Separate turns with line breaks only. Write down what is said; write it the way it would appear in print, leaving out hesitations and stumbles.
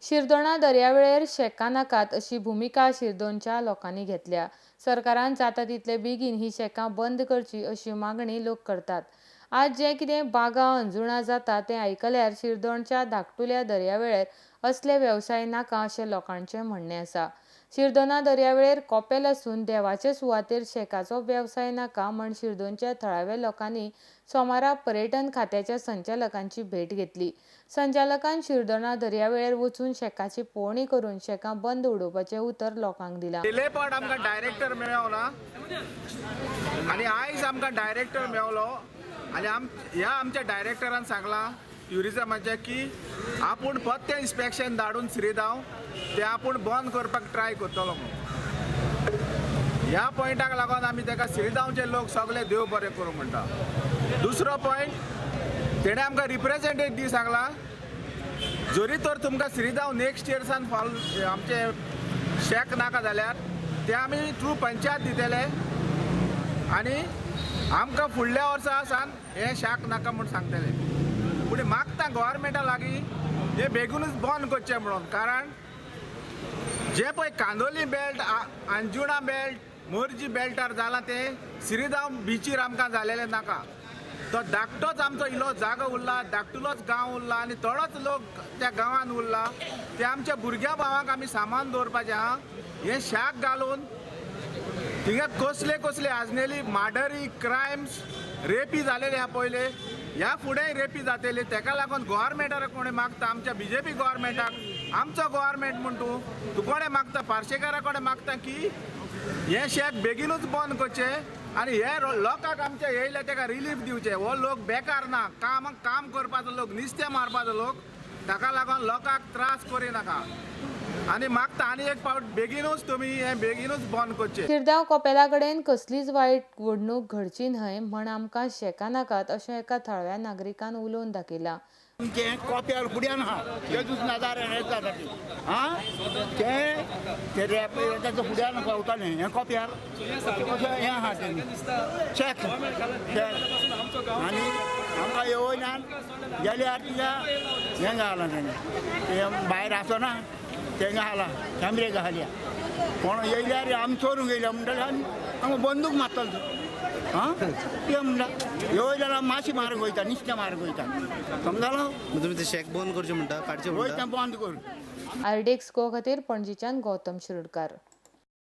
शिरदोणा दर्यावेळेर शेकां नाकात अशी भुमिका शिरदोणच्या लोकांनी घेतल्या. सरकारान जाता तितले बेगीन ही शेकां बंद करची अशी मागणी लोक करतात. आज जें कितें बागा अंजुणा जाता तें आयकल्यार शिरदोणच्या धाकटुल्या दर्यावेळेर असले वेवसाय नाका अशें लोकांचें म्हणणें आसा. शिरदोना दर्यावेळेर कॉपेल आसून देवाचे सुवातेर शेकाचो वेवसाय नाका म्हण शिरदोनच्या थळाव्या लोकांनी सोमारा पर्यटन खात्याच्या संचालकांची भेट घेतली. संचालकान शिरदोना दर्यावेळेर वचून शेकाची पळोवणी करून शेकां बंद उडोवपाचें उतर लोकांक दिलां.
पयले पावट आमकां डायरेक्टर मेळना आनी आयज आमकां डायरेक्टर मेळलो आनी ह्या आमच्या डायरेक्टरान सांगलां ट्युरिजमाचें की आपूण परतें इन्स्पेक्शन धाडून श्रीदाव ते आपूण बंद करपाक ट्राय करतलो म्हणून. ह्या पॉयंटाक लागून आमी ताका श्रीदावचे लोक सगळे देव बरें करूं म्हणटा. दुसरो पॉयंट, तेणें आमकां रिप्रेजेंटेटिव दी सांगलां जरी तर तुमकां श्रीदाव नेक्स्ट इयर्सान फॉल आमचे शेक नाका जाल्यार ते आमी थ्रू पंचायत दितले आनी आमकां फुडल्या वर्सा सान हें शाक नाका म्हूण सांगतले. पूण मागता गव्हर्मेंटा लागीं हें बेगीनूच बंद करचें म्हणून, कारण जे पळय कांदोली बेल्ट, अंजुणा बेल्ट, मोरजी बेल्टार जालां तें श्रीदाव बिचीर आमकां जालेलें नाका. तो धाकटोच आमचो इल्लो जागो उरला, धाकटुलोच गांव उरला आनी थोडोच लोक त्या गांवांत उरला. ते आमच्या भुरग्या भावांक आमी सामान दवरपाचें आहा. हें शाक घालून थिंगा कसले कसले आजनेली मार्डरी, क्रायम्स, रेपी जालेले आहा पयले, ह्या फुडें रेपी जातले. तेका लागून गव्हर्मेंटाक कोणें मागता, आमच्या बीजेपी गव्हर्मेंटाक, आमचो गव्हर्मेंट म्हूण तूं कोणें मागता, पार्शेकारा कोणें मागता की हें शेक बेगीनूच बंद करचें आनी हे लोकांक आमच्या येयले तेका रिलीफ दिवचें. हो लोक बेकार ना, काम करपाचो लोक, नुस्तें मारपाचो लोक, ताका लागून लोकांक त्रास करिनाका आनी मागता आनी एक पावट बेगीनूच तुमी हें बेगीनूच बंद करचें.
शिरदांव कॉपेला कडेन कसलीच वायट घडणूक घडची न्हय म्हण आमकां शेकां नाकात अशें एका थळाव्या नागरिकान उलोवन दाखयलां.
आमचें कॉप्यार फुड्यान आहा तेजूच नाजार हें जाता आं तें रेप ताचो फुड्यान पावतालें हें कॉप्यार अशें हें आहा तें चॅक आनी आमकां येवयल्यान गेल्यार तिका हें घालां तेणें तें भायर आसना तेंगा घाला कॅमरे घालया कोण येयल्यार आमी चोरूंक येयल्या म्हणटले आमी आमकां बंदूक मारतलो आं कितें म्हणटा येवयल्यार आमी माशी मारूंक वयता, नुस्तें मारूंक वयता, समजालो.
तुमी ते शेक बंद करचें म्हणटा, काडचें
वयता बंद करून.
आरडीएक्स गोवा खातीर पणजीच्यान गौतम शिरोडकार.